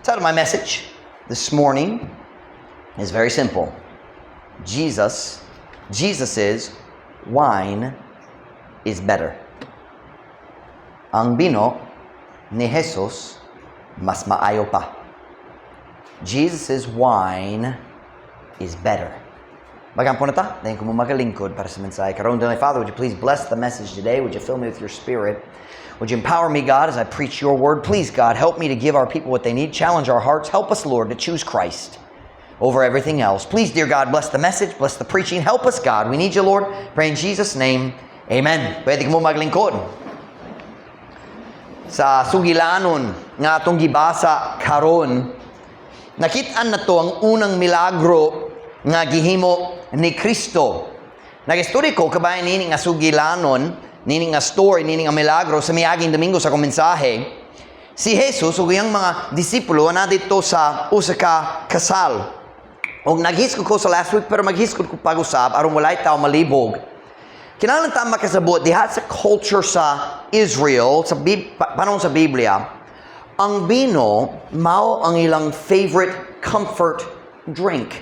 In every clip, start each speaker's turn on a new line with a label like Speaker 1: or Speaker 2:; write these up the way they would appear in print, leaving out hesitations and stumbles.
Speaker 1: Title of my message this morning is very simple. Jesus's wine is better. Ang bino ni Jesus mas maayo pa. Jesus' wine is better. Mag-ampo na ta, dayon ko mo magalingkod para sa mensahe. Karon, Heavenly Father, would you please bless the message today? Would you fill me with your Spirit? Would you empower me, God, as I preach your word? Please, God, help me to give our people what they need. Challenge our hearts. Help us, Lord, to choose Christ over everything else. Please, dear God, bless the message, bless the preaching. Help us, God. We need you, Lord. Pray in Jesus' name. Amen. Pwede mo maglingkod. Sa sugilanon nga atong gibasa karon, nakit-an nato ang unang milagro nga gihimo ni Kristo. Nag-istorya ko kabahin nini nga sugilanon, nini nga story, nini nga milagro sa miaging Domingo sa akong mensahe. Si Jesus ug iyang mga disipulo na didto sa usa ka kasal. Og naghisgot ko sa last week, pero maghisgot ko pag-usab aron walay tao malibog. Kinahanglan ta makasabot diha sa culture sa Israel sa panahon sa Biblia, ang bino mao ang ilang favorite comfort drink.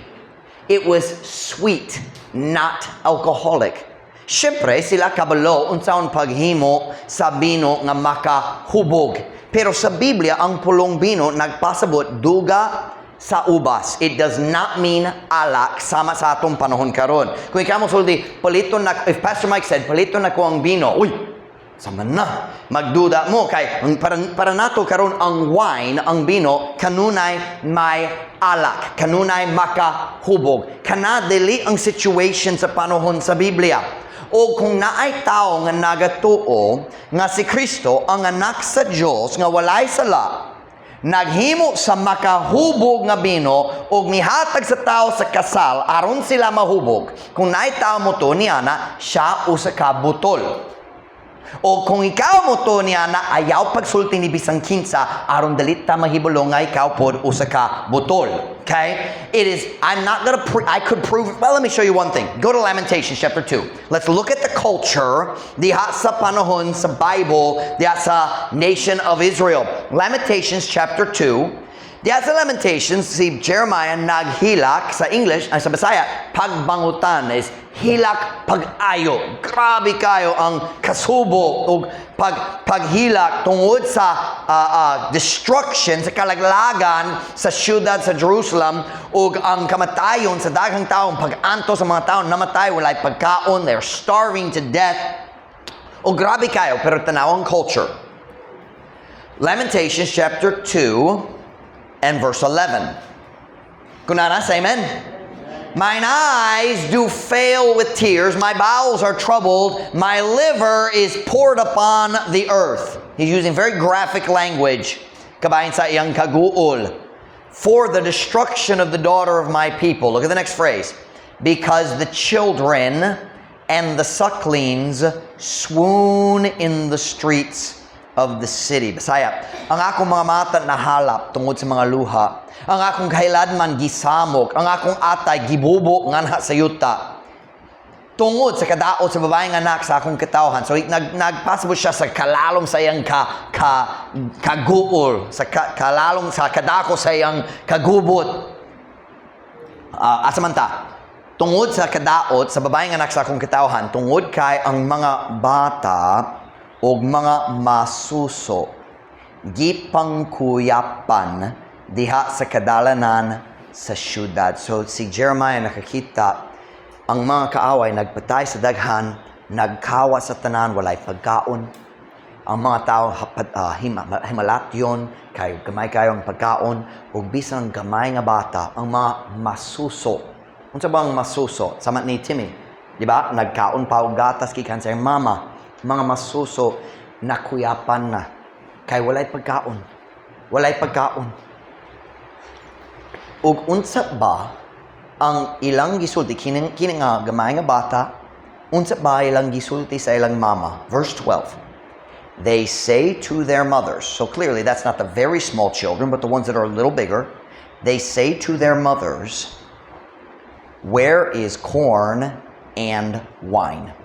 Speaker 1: It was sweet, not alcoholic. Siyempre, sila kabalo unsaon paghimo sa bino nga makahubog. Pero sa Biblia, ang pulong bino nagpasabot duga sa ubas. It does not mean alak sama sa atong panahon karon. Kung ikaw mo sulti, "Paliton na," if Pastor Mike said, "Paliton nako ang bino," uy, sama na. Magduda mo kay ang para nato karon ang wine, ang bino kanunay may alak, kanunay makahubog. Kana dili ang situation sa panahon sa Biblia. O kung naay tao nga nagatuo nga si Kristo ang anak sa Dios nga walay sala, naghimo sa makahubog nga bino ug mihatag sa tao sa kasal aron sila mahubog. Kung naay tao motuo niana, siya usa ka butol. O kung ikaw motuo niana, ayaw pagsulti ni bisan kinsa aron dili ta mahibalo nga ikaw pod usa ka butol. Okay? It is I'm not gonna pre- I could prove it. Well, let me show you one thing. Go to Lamentations chapter 2. Let's look at the culture diha sa panahon sa Bible, diha sa nation of Israel. Lamentations chapter 2. Diha sa Lamentations, si Jeremiah naghilak sa English, ay sa Bisaya, pagbangutan is hilak pag-ayo. Grabe kayo ang kasubo o paghilak tungod sa destruction, sa kalaglagan sa syudad sa Jerusalem ug ang kamatayon sa daghang tawo, pag-anto sa mga tao namatay, walay pagkaon, they're starving to death. O grabe kayo, pero tanaw ang culture. Lamentations chapter 2 and verse 11. Kung naa na, say amen. "Mine eyes do fail with tears, my bowels are troubled, my liver is poured upon the earth." He's using very graphic language. Kabahin sa iyang kaguol. "For the destruction of the daughter of my people." Look at the next phrase. "Because the children and the sucklings swoon in the streets of the city." Bisaya, "Ang akong mga mata nahalap tungod sa mga luha. Ang akong kahiladman gisamok. Ang akong atay gibubo nganha sa yuta. Tungod sa kadaot sa babaeng anak sa akong katawhan." So nagpasabot siya sa kalalom sa iyang kaguol, sa kalalom sa kadako sa iyang kagubot. Asa man ta? "Tungod sa kadaot sa babaeng anak sa akong katawhan, tungod kay ang mga bata ug mga masuso gipangkuyapan diha sa kadalanan sa syudad." So si Jeremiah nakakita ang mga kaaway nagpatay sa daghan, nagkawa sa tanan, walay pagkaon. Ang mga tao himalatyon kay gamay kayo ang pagkaon ug bisan ang gamay nga bata, ang mga masuso. Unsa ba ang masuso? Sama ni Timmy, di ba? Nagkaon pa og gatas gikan sa iyang mama. Mga masuso nakuyapan na kay walay pagkaon. Walay pagkaon. Ug unsa ba ang ilang gisulti kini nga gamay nga bata, unsa ba ilang gisulti sa ilang mama? Verse 12. "They say to their mothers," so clearly that's not the very small children, but the ones that are a little bigger. "They say to their mothers, 'Where is corn and wine?'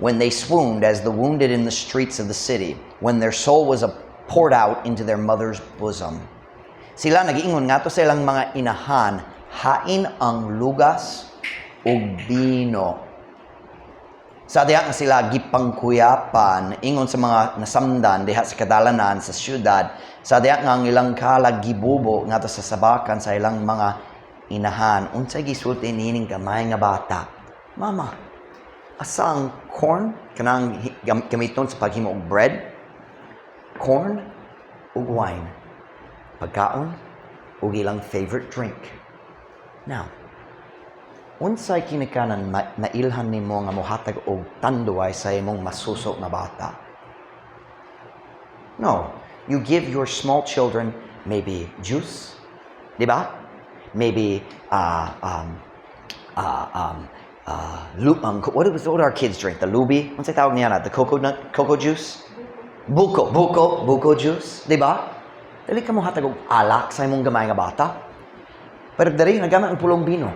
Speaker 1: When they swooned as the wounded in the streets of the city, when their soul was poured out into their mother's bosom." Sila nagiingon ngadto sa ilang mga inahan, "Hain ang lugas ug bino." Sa diha nga sila gipangkuyapan, ingon sa mga nasamdan diha sa kadalanan sa syudad, sa diha nga ang ilang kalag gibubo ngadto sa sabakan sa ilang mga inahan. Unsay gisulti niining gamay nga bata? "Mama, asa ang corn?" Kanang gamiton sa paghimo og bread. Corn ug wine. Pagkaon ug ilang favorite drink. Now, unsay kinikanan mailhan nimo nga mohatag og tanduay sa imong masuso nga bata? No, you give your small children maybe juice, di ba? Maybe what do our kids drink? The lubi? Unsay tawag niya na? The coconut cocoa juice? Buko, buko, buko juice, di ba? Dili ka mo hatag og alak sa imong gamay nga bata. Pero diri nagamit ang pulong bino.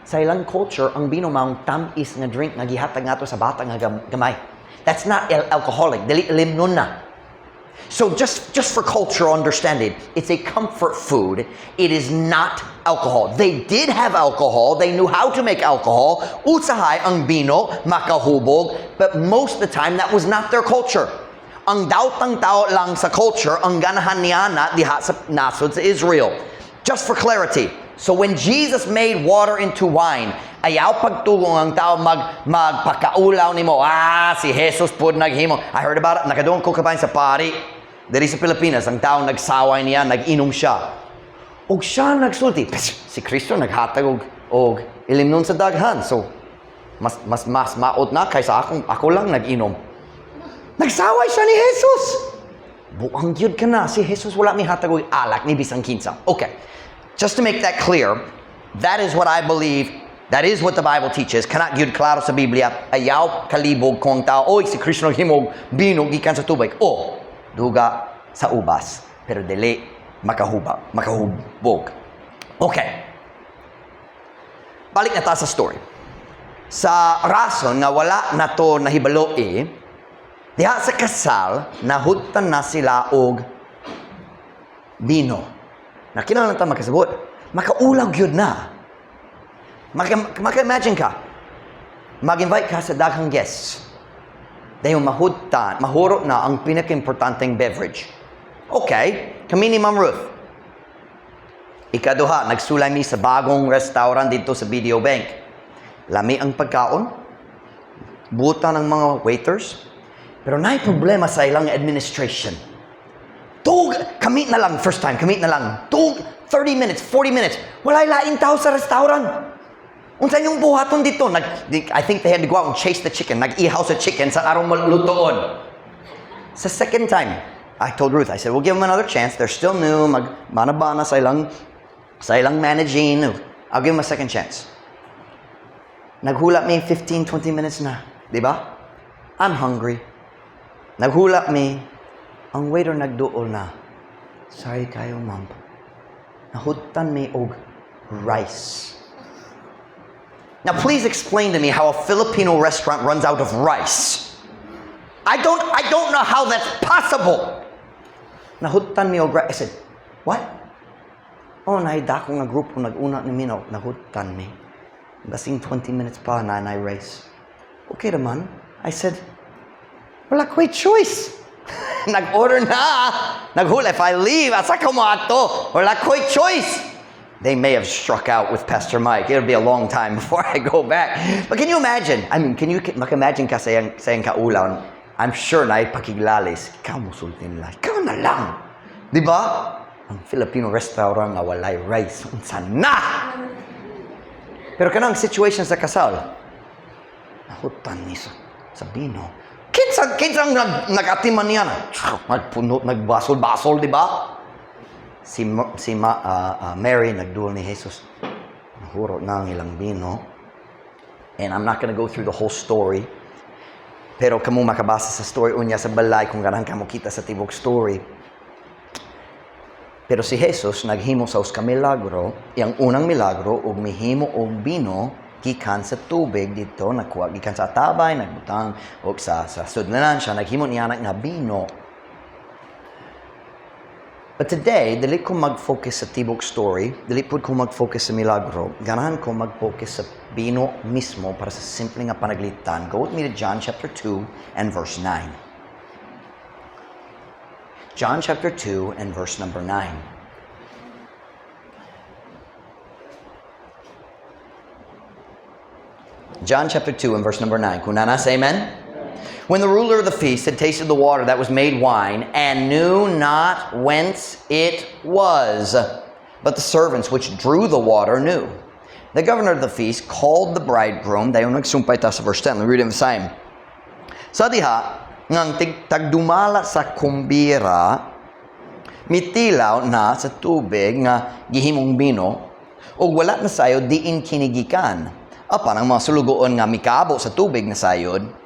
Speaker 1: Sa ilang culture, ang bino maong tam-is nga drink nga gihatag ngadto sa bata nga gamay. That's not alcoholic, dili ilimnon na. So just for cultural understanding, it's a comfort food. It is not alcohol. They did have alcohol. They knew how to make alcohol. Usahay ang bino makahubog, but most of the time that was not their culture. Ang daotang tao lang sa culture ang ganahan niya na diha sa nasod sa Israel. Just for clarity. So when Jesus made water into wine, ayaw pagtugong ang tao magpakaulaw nimo. "Ah, si Jesus pod naghimo." I heard about it. Nakadungog ko kabahin sa pari. Diri sa Pilipinas, ang tao nagsaway niya, nag-inom siya. Og siya nagsulti, "Si Kristo naghatag og ilimnon sa daghan. So, mas maot na kaysa ako lang nag-inom." Nagsaway siya ni Jesus. Buang gyud ka na. Si Jesus wala mihatag og alak ni bisan kinsa. Okay. Just to make that clear, that is what I believe. That is what the Bible teaches. Kana gyud klaro sa Biblia. Ayaw kalibog kung ang tao, "Oy, si Kristo naghimog bino gikan sa tubig." O, duga sa ubas. Pero dili makahubog. Okay. Balik na ta sa story. Sa rason nga wala na to nahibalo eh, diha sa kasal, nahudtan na sila og bino. Na kinahanglan ta makasabot. Makaulaw gyud na. Maka-imagine ka. Mag-invite ka sa daghang guests. Dahil mahudtan, mahuro na ang pinaka-importanteng beverage. Okay, kami ni Ma'am Ruth. Ikaduha, nagsulay mi sa bagong restaurant dito sa BDO Bank. Lami ang pagkaon, buta ng mga waiters, pero naay problema sa ilang administration. Tug, kami na lang, first time, kami na lang. Tug, 30 minutes, 40 minutes, walay laing tao sa restaurant. Unsa inyong buhaton dito? I think they had to go out and chase the chicken. Nag-ihaw sa chicken sa arong malutoon. Sa second time, I told Ruth, I said, "We'll give them another chance. They're still new. Mag-bana-bana sa ilang managing. I'll give them a second chance." Naghulap mi 15, 20 minutes na. Di ba? I'm hungry. Naghulap mi. Ang waiter nagduol na. "Sorry kayo, ma'am. Nahudtan mi og rice." Now, please explain to me how a Filipino restaurant runs out of rice. I don't know how that's possible. "Nahudtan mi og rice." I said, "What?" "Oh, naay dako nga grupo nag-una ni mi, nahudtan mi. Basing 20 minutes pa na naay rice." Okay naman. I said, "Wala ko'y choice. Nag-order na. Naghula. If I leave, asa ko mo ato? Wala ko'y choice." They may have struck out with Pastor Mike. It'll be a long time before I go back. But can you imagine? I mean, can you maka-imagine ka sa iyang kaulaw? I'm sure na ipakiglalis. Ikaw mo sultin lang. Ikaw na lang. Di ba? Ang Filipino restaurant nga walay rice. Unsa na? Pero kanang situation sa kasal, nahudtan ni sa bino. Kinsa nag-atiman niya na? Nagpuno, nagbasol-basol, di ba? Si Mary nagduol ni Jesus. Nahuro na ang ilang bino. And I'm not gonna go through the whole story. Pero kamo makabasa sa story unya sa balay kung ganahan kamo kita sa tibok story. Pero si Jesus naghimo sa usa ka milagro, iyang unang milagro ug mihimo og bino gikan sa tubig dito, nakuha gikan sa atabay, nagbutang og sa sudlanan siya naghimo niya nga bino. But today, dili ko mag-focus sa tibok story, dili pud ko mag-focus sa milagro. Ganahan ko mag-focus sa bino mismo para sa simple nga panaglitan. Go with me to John chapter 2 and verse 9. John chapter 2 and verse number 9. John chapter 2 and verse number 9. Kung naa na, say amen. When the ruler of the feast had tasted the water that was made wine, and knew not whence it was, but the servants which drew the water knew. The governor of the feast called the bridegroom. Dayon nagsumpay ta sa verse 10. Let me read it in the same. Sa diha, ngang tagdumala sa kumbira, mitilaw na sa tubig nga gihimong bino, ug wala na sayod diin kinigikan. Apan ang mga sulugoon nga mikabo sa tubig na sayod,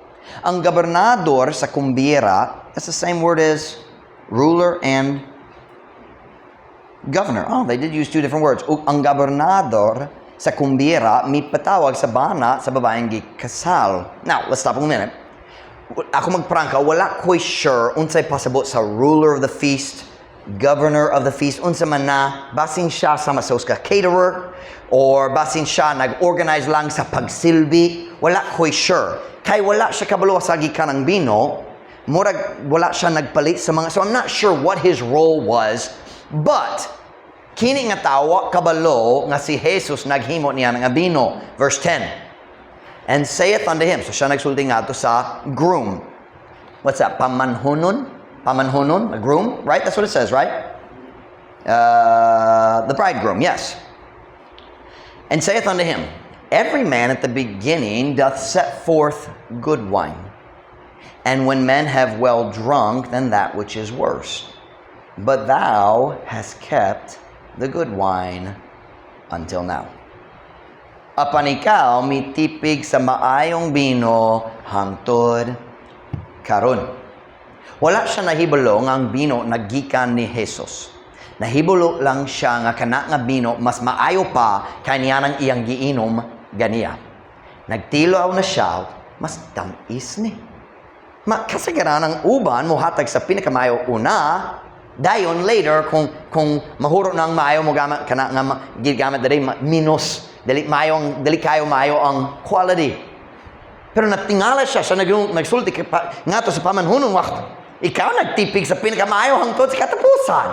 Speaker 1: ang gobernador sa kumbira, that's the same word as ruler and governor. Oh, they did use two different words. Ug ang gobernador sa kumbira mipatawag sa bana sa babaeng gikasal. Now, let's stop a minute. Ako magprangka, wala ko'y sure unsay pasabot sa ruler of the feast, governor of the feast, unsa man na, basin siya sa masos ka caterer, or basin siya nag-organize lang sa pagsilbi, wala ko'y sure. Kay wala siya kabalo sa gikan ang bino, murag wala siya nagpalit sa mga, so I'm not sure what his role was, but kini nga tawo kabalo nga si Jesus naghimo niya nga bino. Verse 10. And saith unto him, so siya nagsulti nga to sa groom. What's that? Pamanhunon? Pamanhunon? A groom? Right? That's what it says, right? The bridegroom, yes. And saith unto him, every man at the beginning doth set forth good wine. And when men have well drunk, then that which is worse. But thou hast kept the good wine until now. Apan ikaw mitipig sa maayong bino hangtod karon. Wala siya nahibalo nga ang bino nagikan ni Jesus. Nahibalo lang siya nga kana nga bino mas maayo pa kay niya nang iyang giinom ganiya. Nagtilaw na siya, mas tamis ni. Kasagaran ang uban mohatag sa pinakamaayo una, dayon later kung mahuro na ang maayo mo gamit kana nga gigamit diri minus dili maayo ang dili kayo maayo ang quality. Pero natingala siya, siya nagsulti kay ngadto sa pamanhunon wakt. Ikaw nagtipig sa pinakamaayo hangtod sa katapusan.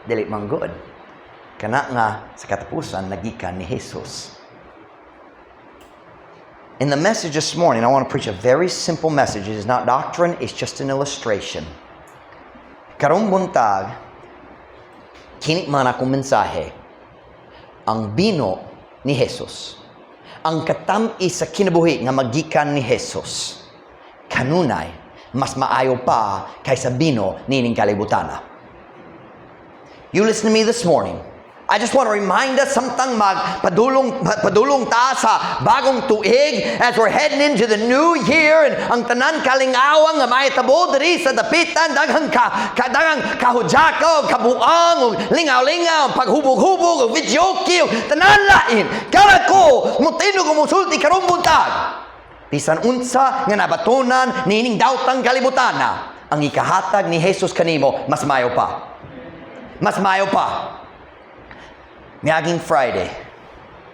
Speaker 1: Dili man good. Kana nga sa katapusan nagikan ni Jesus. In the message this morning, I want to preach a very simple message. It is not doctrine, it's just an illustration. Karong buntag, kini man akong mensahe, ang bino ni Jesus, ang katam-is sa kinabuhi nga magikan ni Jesus, kanunay, mas maayo pa kaysa bino nining kalibutana. You listen to me this morning. I just want to remind us samtang magpadulong ta sa bagong tuig as we're heading into the new year and ang tanan kalingawang nga mahitabo diri sa dapitan, daghang ka, daghang kahudyaka og kabuang og lingaw-lingaw, paghubog-hubog og videoke og tanan lain. Kana ko motindog og mosulti karong buntag. Bisan unsa nga nabatonan niining dawtang kalibutana, ang ikahatag ni Jesus kanimo mas mayo pa. Mas mayo pa. Miaging Friday.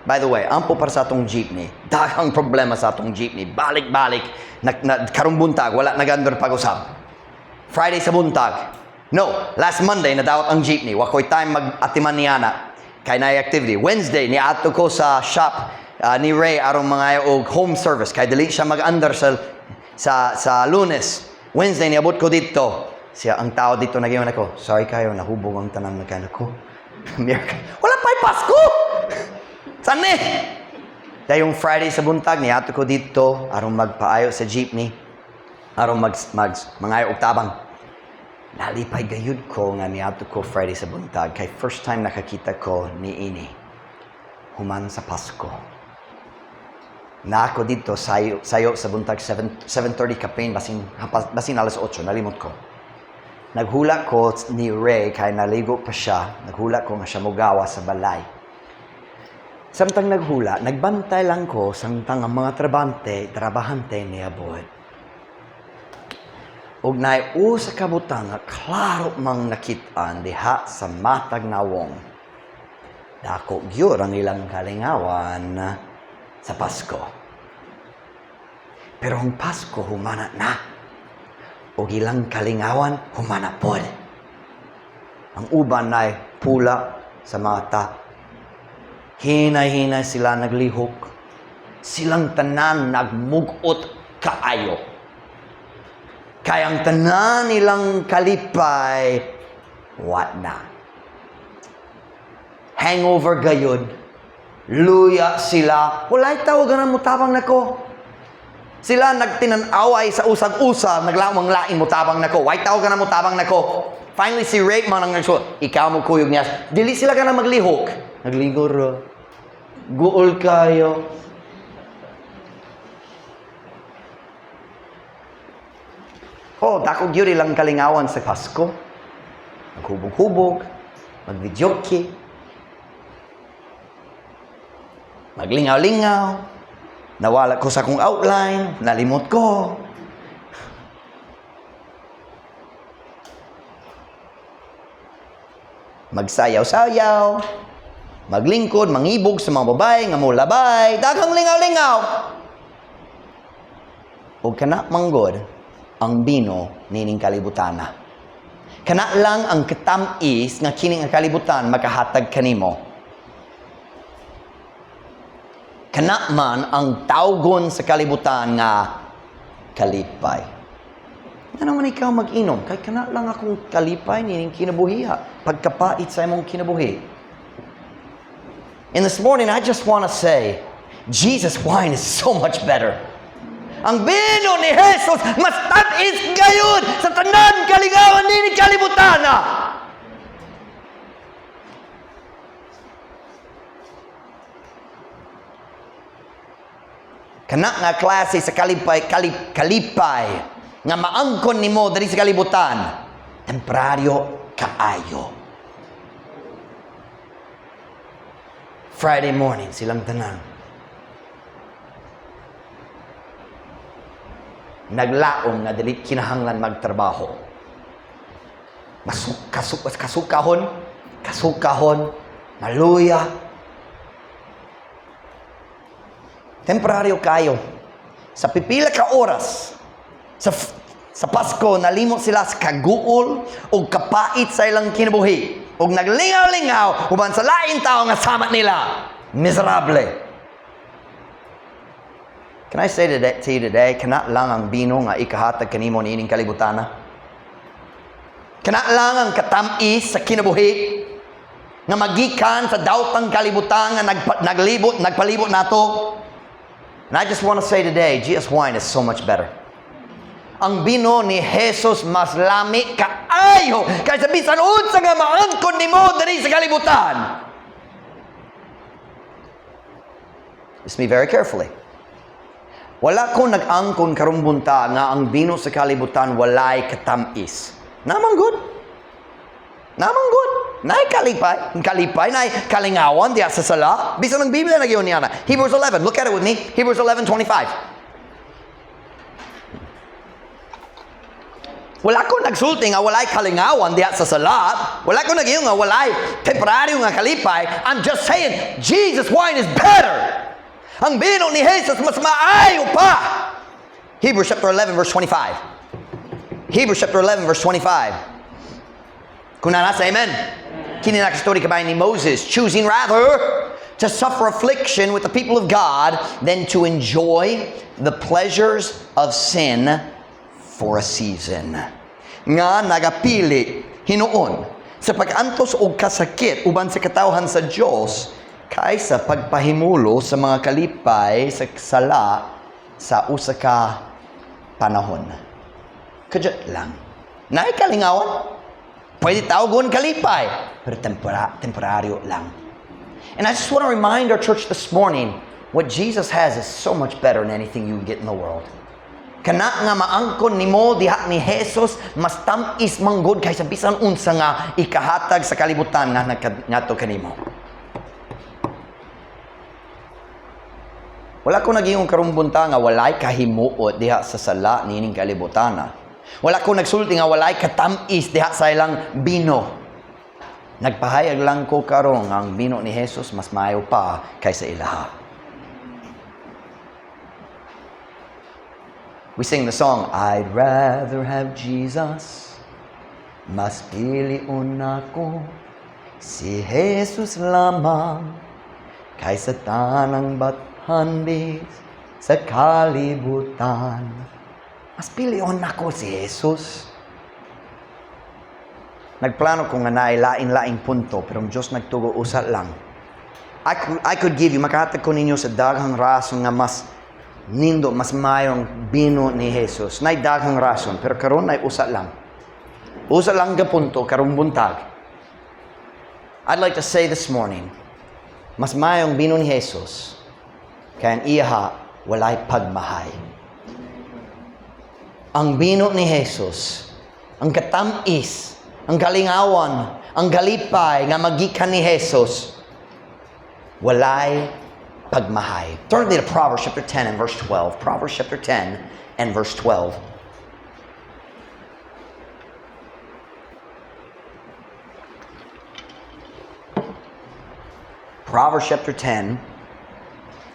Speaker 1: By the way, ampo para sa atong jeepney. Daghang problema sa atong jeepney. Balik-balik. Na, karong buntag, wala nagandor pag-usab. Friday sa buntag. No, last Monday nadawat ang jeepney. Wa ko'y time mag-atiman niana. Kay naay activity. Wednesday, niadto ko sa shop ni Ray aron mga og home service. Kay dili siya mag-andar sa Lunes. Wednesday, niabot ko dito. Siya, ang tao dito nagyon ako. Sorry kayo, nahubog ang tanang mekaniko. America. Wala pa'y Pasko! Saan eh? Dayong Friday sa buntag, niadto ko dito aron magpaayo sa jeepney. Aron mag mangayo og tabang. Nalipay gayud ko nga niadto ko Friday sa buntag kay first time nakakita ko ni ini. Human sa Pasko. Na ako dito sayo sa buntag 7:30 kapin basin alas 8, nalimot ko. Naghula ko ni Ray kay naligo pa siya. Naghula ko nga siya mogawa sa balay. Samtang naghula, nagbantay lang ko samtang ang mga trabahante niabot. Ug naay usa ka butang nga klaro mang nakit-an diha sa matag nawong. Dako gyud ang ilang kalingawan sa Pasko. Pero ang Pasko humana na. Ug ilang kalingawan humana pod. Ang uban ay pula sa mata. Hinay-hinay sila naglihok. Silang tanan nagmugot kaayo. Kay ang tanan nilang kalipay, wa na. Hangover gayud. Luya sila. Walay tao ganan mutabang nako. Sila nagtinan-away sa usag-usab, naglawang lain mutabang nako. Way tao ganan mutabang nako. Finally si Rape man ang nagsuot. Ikaw mo kuyog niya. Dili sila ganan maglihok. Naglingor ra. Guol kayo. Oh, dako gyud ilang kalingawan sa Pasko. Maghubog-hubog, magvideoke, maglingaw-lingaw, nawala ko sa akong outline, nalimot ko. Magsayaw-sayaw, maglingkod, mangibog sa mga babae, nga molabay, daghang lingaw-lingaw. O kana manggod ang bino nining kalibutana. Kana lang ang katam-is nga kining ang kalibutan makahatag kanimo. Kana man ang tawgon sa kalibutan nga kalipay. Nga naman ikaw mag-inom, kay kana lang akong kalipay nining kinabuhiha, pagkapait sa imong kinabuhi. And this morning, I just want to say, Jesus' wine is so much better. Ang bino ni Jesus mas tam-is gayud sa tanan kalingawan nining kalibutana. Kana nga klase sa kalipay nga maangkon nimo diri sa kalibutan, temporaryo kaayo. Friday morning silang tanan naglaom nga dili kinahanglan magtrabaho. Kasukahon, kasukahon, maluya. Temporaryo kayo. Sa pipila ka oras, sa Pasko, nalimot sila sa kaguol o kapait sa ilang kinabuhi. O naglingaw-lingaw, uban sa lain tao nga sama nila. Miserable. Can I say to you today, kana lang ang bino nga ikahatag kanimo niining kalibutana? Kana lang ang katam-is sa kinabuhi nga magikan sa daotang kalibutan nga nagpalibot nato. And I just want to say today, Jesus wine is so much better. Ang bino ni Jesus mas lami kaayo kaysa bisan unsa nga maangkon nimo diri sa kalibutan. Listen to me very carefully. Wala ko nag-angkon karong buntag nga ang bino sa kalibutan walay katamis. Naman good. Naman good. Naay kalipay. Kalipay, naay kalingawan diya sa sala. Bisan ang Biblia nagyon niya na. Hebrews 11, look at it with me. Hebrews 11:25. Wala ko nagsulti nga walay kalingawan diya sa sala. Wala ko nag nga walay temporaryo nga kalipay. I'm just saying, Jesus' wine is better. Ang bino ni Jesus mas maayo pa. Hebrews chapter 11 verse 25. Hebrews chapter 11 verse 25. Kung nasa, amen. Kini na story kabay ni Moses, choosing rather to suffer affliction with the people of God than to enjoy the pleasures of sin for a season. Nga nagapili hinuon sa pag-antos og kasakit uban sa katawhan sa Dios kaysa pagpahimulo sa mga kalipay sa sala sa usa ka panahon. Kadyot lang. Naay kalingawan. Pwede tawgon kalipay, pero temporaryo lang. And I just want to remind our church this morning, what Jesus has is so much better than anything you get in the world. Kana nga maangkon nimo diha ni Jesus, mas tam-is manggod kaysa bisan unsa nga ikahatag sa kalibutan nga ngadto kanimo. Wala ko naging karong bunta nga walay kahimuot diha sa sala niining kalibutana. Wala ko nagsulti nga walay katamis diha sa ilang bino. Nagpahayag lang ko karon nga ang bino ni Jesus mas maayo pa kaysa ilaha. We sing the song, "I'd rather have Jesus." Mas pilion nako si Jesus lamang kaysa tanang bathanbis sa kalibutan. Mas pilion nako si Jesus. Nagplano ko nga naay lain-laing punto, pero ang Diyos nagtugo usa lang. I could give you, makahatag ko ninyo sa daghang rason nga mas nindo, mas mayong bino ni Jesus. Nay daghang rason, pero karon nay usa lang. Usa lang ka punto karong buntag. I'd like to say this morning, mas mayong bino ni Jesus, kay ang iyaha walay pagmahay. Ang bino ni Jesus, ang katamis, ang kalingawan, ang kalipay nga magikan ni Jesus, walay pagmahay. Turn with me to Proverbs chapter 10 and verse 12. Proverbs chapter 10 and verse 12. Proverbs chapter 10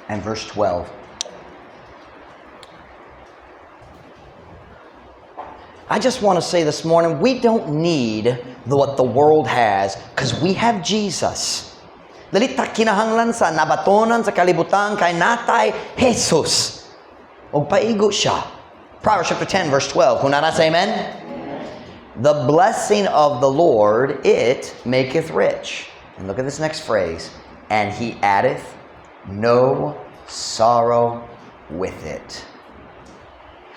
Speaker 1: and verse 12. I just want to say this morning, we don't need what the world has because we have Jesus. Dili ta kinahanglan sa nabatonan sa kalibutan kay naa tay Jesus. Og paigo siya. Proverbs chapter 10 verse 12. Kung naa na, say amen. "The blessing of the Lord, it maketh rich." And look at this next phrase. "And he addeth no sorrow with it."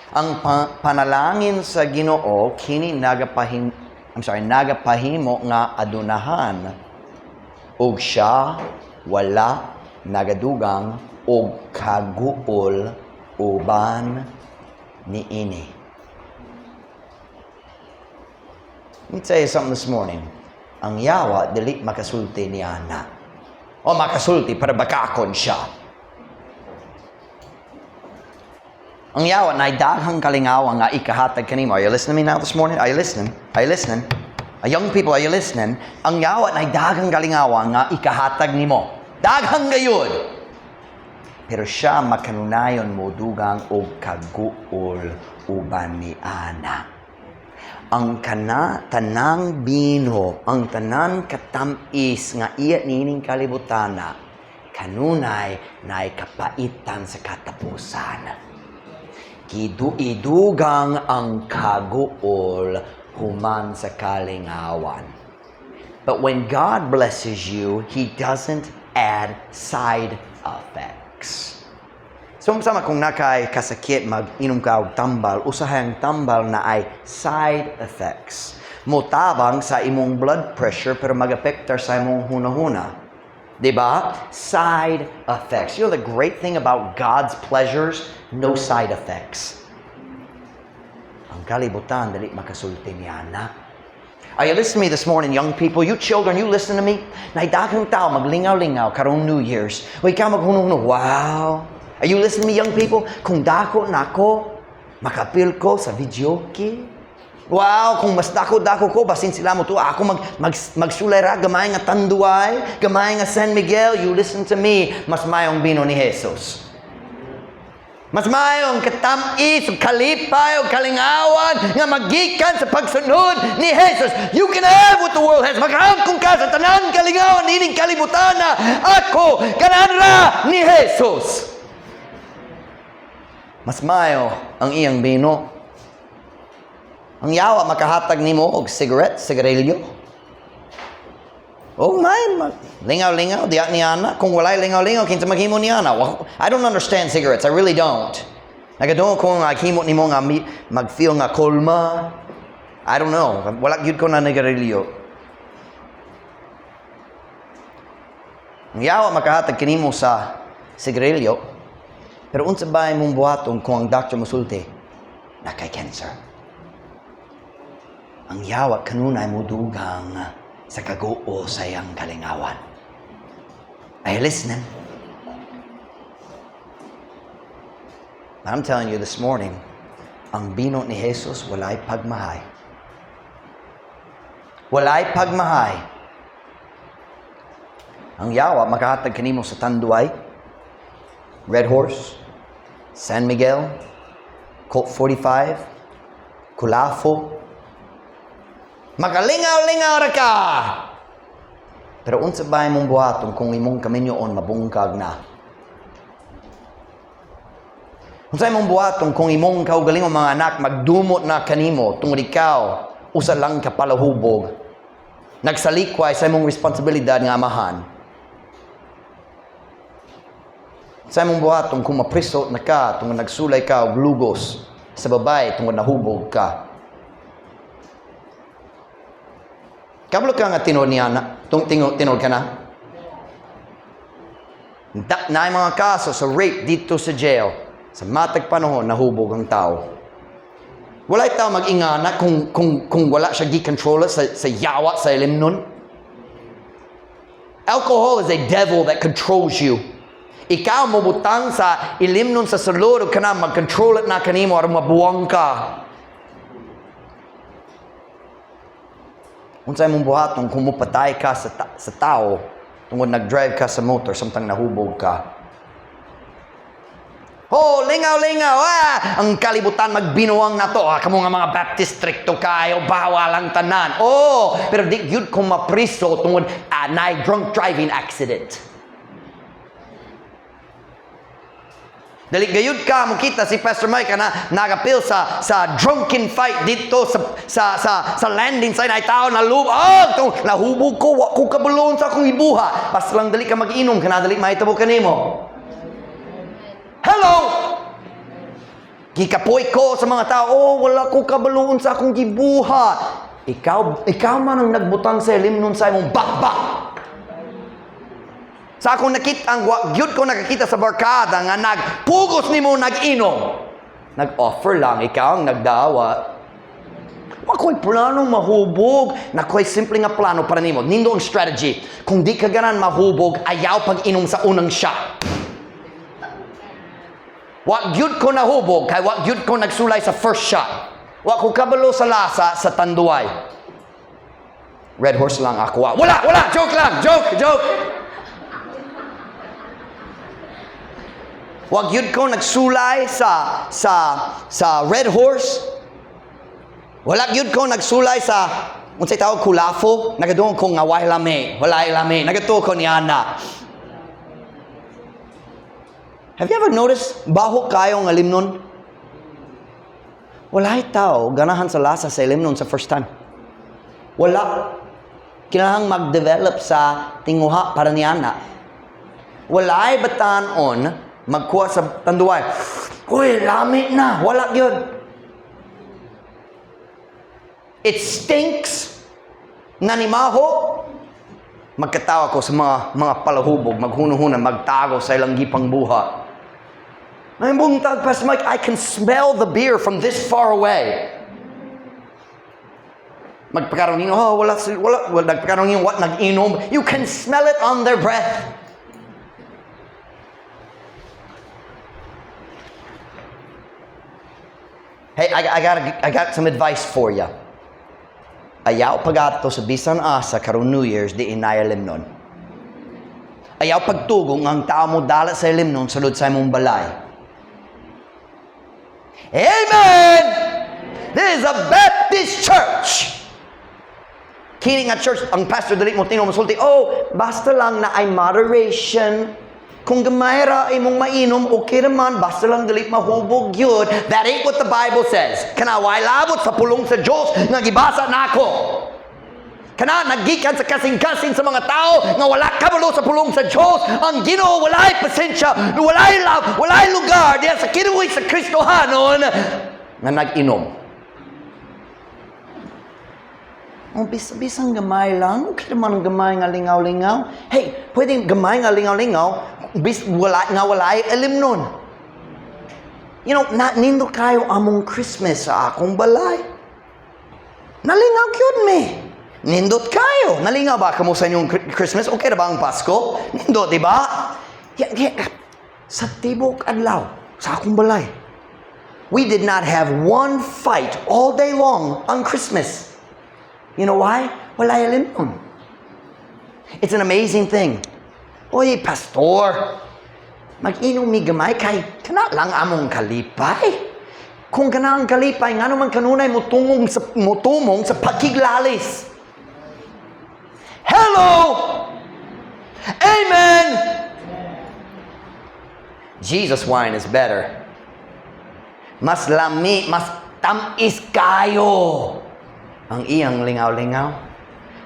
Speaker 1: Ang panalangin sa Ginoo kini nagapahim, I'm sorry, nagapahimo nga adunahan ug siya wala nagadugang og kaguol uban niini. Let me tell you something this morning. Ang yawa dili makasulti ni ana. O makasulti para bakakon siya. Ang yawa na daghang kalingawan nga ikahatag kanimo. Are you listening to me now this morning? Are you listening? Are you listening? Young people, are you listening? Ang yawa na daghang kalingawan nga ikahatag nimo. Daghang gayud. Pero siya makanunayon mo dugang og kaguol uban ni ana. Ang kana tanang bino, ang tanan katamis nga iya niining kalibutana, kanunay naay kapaitan sa katapusan. Idugang ang kaguol human sa kalingawan. But when God blesses you, He doesn't add side effects. So, sama kung naa kay kasakit, mag-inom ka og tambal, usahay ang tambal naay side effects. Motabang sa imong blood pressure pero mag-apektar sa imong hunahuna. Diba? Side effects. You know the great thing about God's pleasures? No side effects. Ang kalibutan, dili makasulti niana. Are you listening to me this morning, young people? You children, you listen to me? Naay daghang tao maglingaw-lingaw karong New Year's. O ikaw maghunong, "Wow." Are you listening to me, young people? "Kung dako nako, makapil ko sa videoke. Wow, kung mas dako-dako ko, basin sila mo to, ako magsulay ra, gamay nga Tanduay, gamay nga San Miguel." You listen to me, mas mayong bino ni Jesus. Mas mayong katamis, ug kalipay, ug kalingawan nga magikan sa pagsunod ni Jesus. You can have what the world has. Makaangkon ka sa tanan kalingawan nining kalibutana. Ako, ganahan ra ni Jesus. Mas mayo ang iyang bino. Ang yawa makahatag nimo og cigarette, sigarilyo. Oh my, lingaw-lingaw, diya ni ana. Kung walay lingaw-lingaw, kinsa maghimo ni ana? Well, I don't understand cigarettes. I really don't. Nagadungog ko nga himo nimo nga mag-feel nga kalma. I don't know. Wala gyud ko nanigarilyo. Ang yawa makahatag kanimo sa sigarilyo. Pero unsa ba imong buhaton kung ang doctor mosulti naa kay cancer? Ang yawa kanunay mo dugang sa kaguol sa iyang kalingawan. Are you listening? But I'm telling you this morning, Ang bino ni Jesus, walay pagmahay. Walay pagmahay. Ang yawa makahatag kanimo sa Tanduay, Red Horse, San Miguel, Colt 45, Kulafo. Makalingaw-lingaw ra ka! Pero unsa ba imong buhaton kung imong kaminyoon mabungkag na? Unsa imong buhaton kung imong kaugalingong mga anak magdumot na kanimo tungod ikaw usa lang ka palahubog, nagsalikway sa imong responsibilidad nga amahan? Sa imong buhaton kung mapriso na ka tungod nagsulay ka og lugos sa babae tungod nahubog ka? Kabalo ka nga tinuod niya na, tung tinuod ka na? Na mga kaso sa rape dito sa jail. Sa matag panahon, nahubog ang tao. Wala'y tao mag-ingana kung wala siya gi-control sa yawa sa ilimnon. Alcohol is a devil that controls you. Ikaw mobutang sa ilimnon sa sulod ug kana mag-control na kanimo aron mabuwang ka. Unsa imong buhaton kung mopatay ka sa tao tungod nag-drive ka sa motor samtang nahubog ka? Oh, lingaw-lingaw, ang kalibutan magbinuang na to. Kamo nga mga Baptist, stricto kayo, bawal ang tanan. Oh, pero di gyud ko mapriso tungod naay drunk driving accident. Dali gayud ka mokita si Pastor Mike na nagapil sa drunken fight dito sa landing site ay tao na lub, oh, tong nahubog ko, wa ko kabulon sa akong ibuha. Basta lang dali ka mag-inom, kana dali mahitabo kanimo. Hello! Gikapoy ko sa mga tao, oh, wala ko kabaloon sa akong gibuhat. Ikaw man ang nagbutang sa ilimnon sa imong bakbak. Sa akong nakita, ang gyud ko nakakita sa barkada nga nagpugos nimo nag-inom. Nag-offer lang, ikaw ang nagdawa. Mako'y plano mahubog. Nako'y simple nga plano para nimo. Nindo ang strategy. Kung di ka ganan mahubog, ayaw pag-inom sa unang shot. Wa gyud ko nahubog, kay wa gyud ko nagsulay sa first shot. Wa ko kabalo sa lasa sa Tanduay. Red Horse lang ako. Wala, wala, joke lang, joke, joke. Wa gyud ko nagsulay sa Red Horse. Wala gyud ko nagsulay sa unsay tawag, Kulafo. Nagaduong ko nga way lami, walay lami. Nagatuo ko ni Ana. Have you ever noticed, baho kayo ang ilimnon? Walay tao ganahan sa lasa sa ilimnon sa first time. Wala. Kinahang mag-develop sa tinguha para ni Ana. Walay batan-on magkuha sa Tanduay. Uy, lami na. Wala yun. It stinks. Nanimaho. Magkatawa ko sa mga palahubog, maghunuhunan, magtago sa ilang gipang buhat. May buntag, Pastor Mike, I can smell the beer from this far away. Magpakaroon ninyo, oh, wala, wala, wala, nagpakaroon ninyo, what, nag-inom. You can smell it on their breath. Hey, I got some advice for ya. Ayaw pag-ato sa bisan asa karon New Year's, di inaya limnon. Ayaw pagtugong ang tao mo dala sa ilimnon sulod sa imong balay. Amen! This is a Baptist church. Kini nga church, ang pastor dali mo tinuo mosulti, oh, basta lang na ay moderation. Kung gamay ra imong mainom, okay naman, basta lang dali mahubog yun. That ain't what the Bible says. Kana way labot sa pulong sa Diyos nga gibasa nako. Kana naggikan sa kasing-kasing sa mga tao nga wala kabalo sa pulong sa Diyos. Ang Ginoo walay pasensya, walay love, walay lugar diya sa kinabuhi sa Kristohanon nga nag-inom. Oh, bisang gamay lang. Okay naman ang gamay nga lingaw-lingaw. Hey, pwedeng gamay nga lingaw-lingaw, bis, wala, nga walay alim nun. You know, na, nindo kayo among Christmas sa akong balay. Nalingaw gyud me. Nindot kayo. Nalingaw ba kamo sa inyong Christmas? Okay na ba ang Pasko? Nindot, di ba? Ya, ya, sa tibok adlaw, sa akong balay. We did not have one fight all day long on Christmas. You know why? Walay alimnon. It's an amazing thing. Oy, pastor, mag-inom mi gamay kay kana lang among kalipay. Kung kana ang kalipay, ngano man kanunay motumong sa pakiglalis? Hello! Amen! Jesus wine is better. Mas lami, mas tamis kayo ang iyang lingaw-lingaw.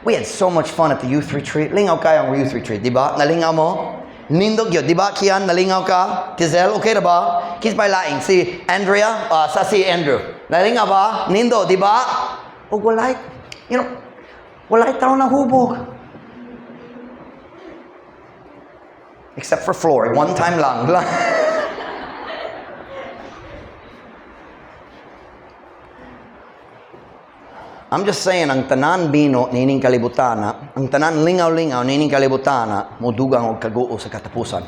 Speaker 1: We had so much fun at the youth retreat. Lingaw kayo ang youth retreat, di ba? Nalingaw mo? Nindot yun, di ba? Kian, nalingaw ka? Kizel, okay na ba? Kiss by laing. Si Andrea, sa si Andrew. Nalingaw ba? Nindo, di ba? O walay tao na hubog. Except for Flory, one time lang. I'm just saying, ang tanan bino nining kalibutana, ang tanan lingaw-lingaw nining kalibutana, modugang og kaguo sa katapusan.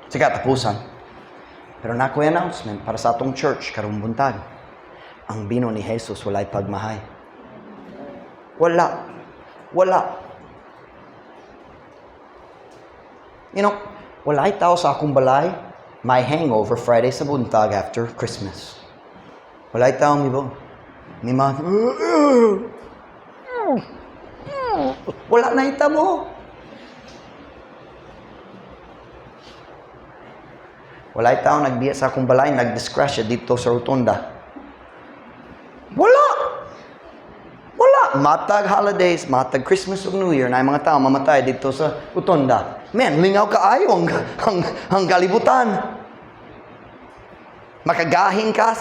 Speaker 1: Sa katapusan. Pero nakoy announcement para sa atong church karong buntag. Ang bino ni Jesus walay pagmahay. Wala. Wala. Walay tao sa akong balay, may hangover Friday sa buntag after Christmas. Walay tao mibo. Ni ma, wala na ita mo. Walay tao nagbiya sa akong balay, nagdisgrasya dito sa rotunda. Wala! Wala! Matag holidays, matag Christmas ug New Year, na mga tao mamatay dito sa rotunda. Man, lingaw kaayo ang kalibutan. Makagahin ka,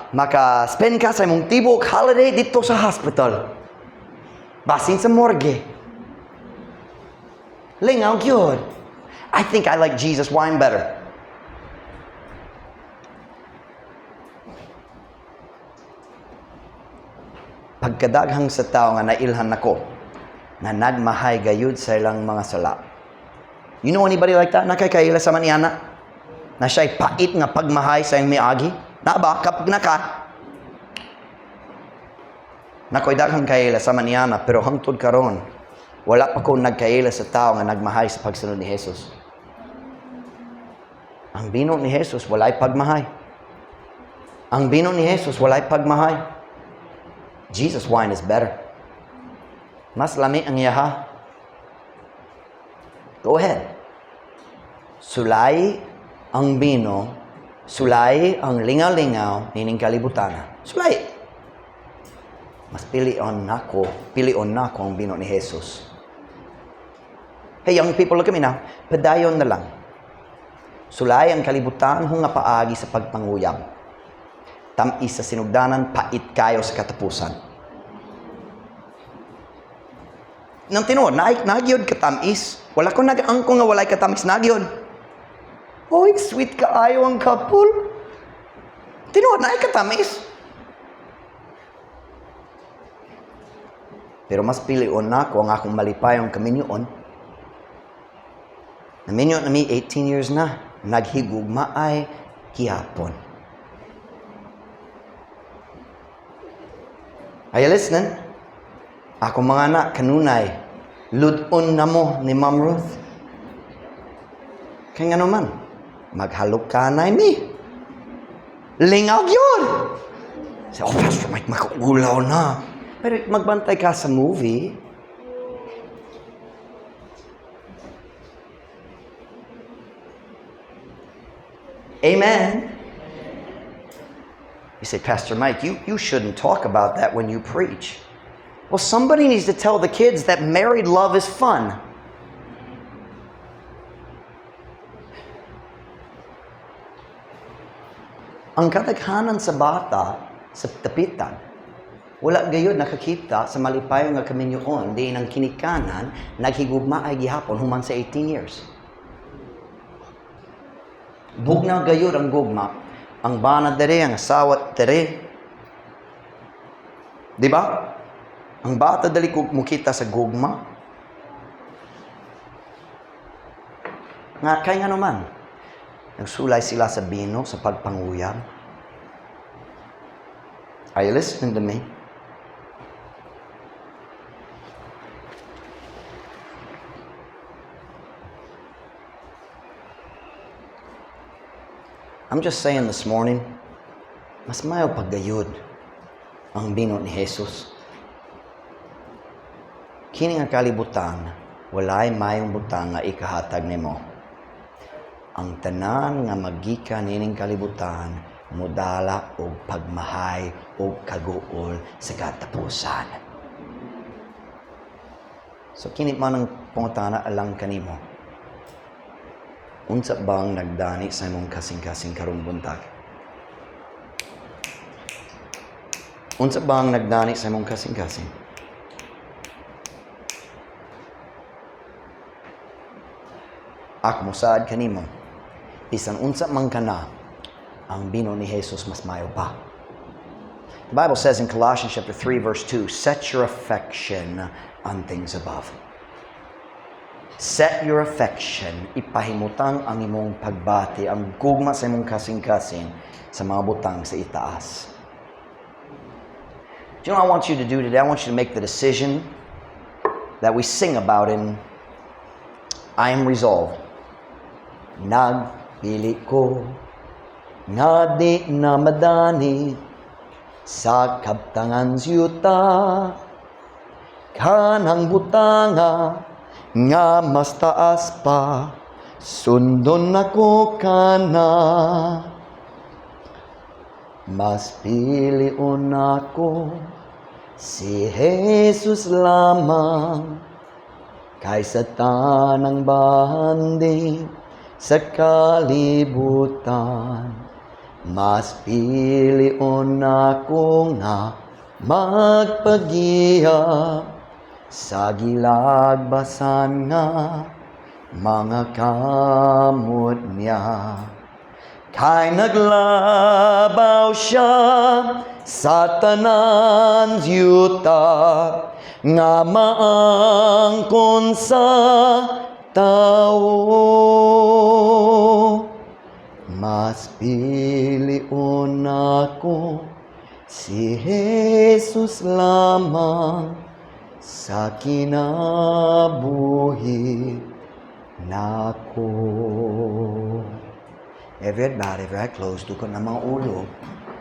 Speaker 1: maka-spend ka sa imong tibok holiday dito sa hospital. Basin sa morgue. Lingaw gyud. I think I like Jesus wine better. Pagkadaghang sa tao nga nailhan nako, na nagmahay gayud sa ilang mga sala. You know anybody like that? Nakakaila sa maniana? Na siya'y pait nga pagmahay sa iyang miagi? Na ba? Kapag naka? Nako'y daghang kaila sa maniana, pero hangtod karon, wala pa ko nagkaila sa tao nga nagmahay sa pagsunod ni Jesus. Ang bino ni Jesus, walay pagmahay. Ang bino ni Jesus, walay pagmahay. Jesus wine is better. Mas lami ang iyaha. Go ahead. Sulay ang bino, sulay ang lingaw-lingaw nining kalibutana. Sulay. Mas pilion nako ang bino ni Jesus. Hey, young people, look at me now. Padayon na lang. Sulay ang kalibutan hunga paagi sa pagpanguyab. Tamis sa sinugdanan, pait kayo sa katapusan. Nang tinuod, nagyod katamis. Wala ko nag-angko nga walay katamis, nagyod. Oy, sweet kaayo ang couple. Tinuod, naay katamis. Pero mas pilion nako ang akong malipayong kaminyoon. Naminyo na mi 18 years na. Naghigugma ay gihapon. Are you listening? Ako mga anak, kanunay, ludon na mo ni Ma'am Ruth. Kaya nga naman, maghalok ka na mi. Lingaw yun! Say, oh, Pastor Mike, makaulaw na. Pero magbantay ka sa movie. Amen. You say, Pastor Mike, you shouldn't talk about that when you preach. Well, somebody needs to tell the kids that married love is fun. Ang kadaghanan sa bata, sa tapitan, wala gayud nakakita sa malipayon nga kaminyoon, di nang kinikanan, naghigugma ay gihapon human sa 18 years. Bugnaw gayud ang gugma. Ang bana dere, ang asawa dere. Di ba? Ang bata dali ko mukita sa gugma. Nga kay nga naman, Nagsulay sila sa bino sa pagpanguyab. Are you listening to me? I'm just saying this morning, mas mayo pa gayod ang bino ni Jesus. Kini nga kalibutan, walay mayong butang nga ikahatag nimo. Ang tanan nga magikan nining kalibutan mudala og pagmahay og kaguol sa katapusan. So kini man ang pangutana alang kanimo. Unsa bang nagdani sa imong kasing-kasing karong buntag? Unsa bang nagdani sa imong kasing-kasing? Ako mosaad kanimo, bisan unsa man kana, ang bino ni Jesus mas mayo pa. The Bible says in Colossians chapter 3 verse 2, "Set your affection on things above." Set your affection, ipahimutang ang imong pagbati, ang gugma sa imong kasing-kasing sa mga butang sa itaas. Do you know what I want you to do today? I want you to make the decision that we sing about in "I Am Resolved." Nagpili ko nga di na madani sa kabtangan yuta, kanang butanga nga mas taas pa, sundon nako kana. Mas pilion nako si Jesus lamang kaysa tanang banding sa kalibutan. Mas pilion nako nga magpagiya sa gilagbasan nga mga kamot niya. Kay naglabaw siya sa tanan yuta nga maangkon sa tao. Mas pilion nako si Jesus lamang sa kinabuhi nako. Every head bowed, every eye closed, dukot ang mga ulo,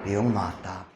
Speaker 1: iyong mata.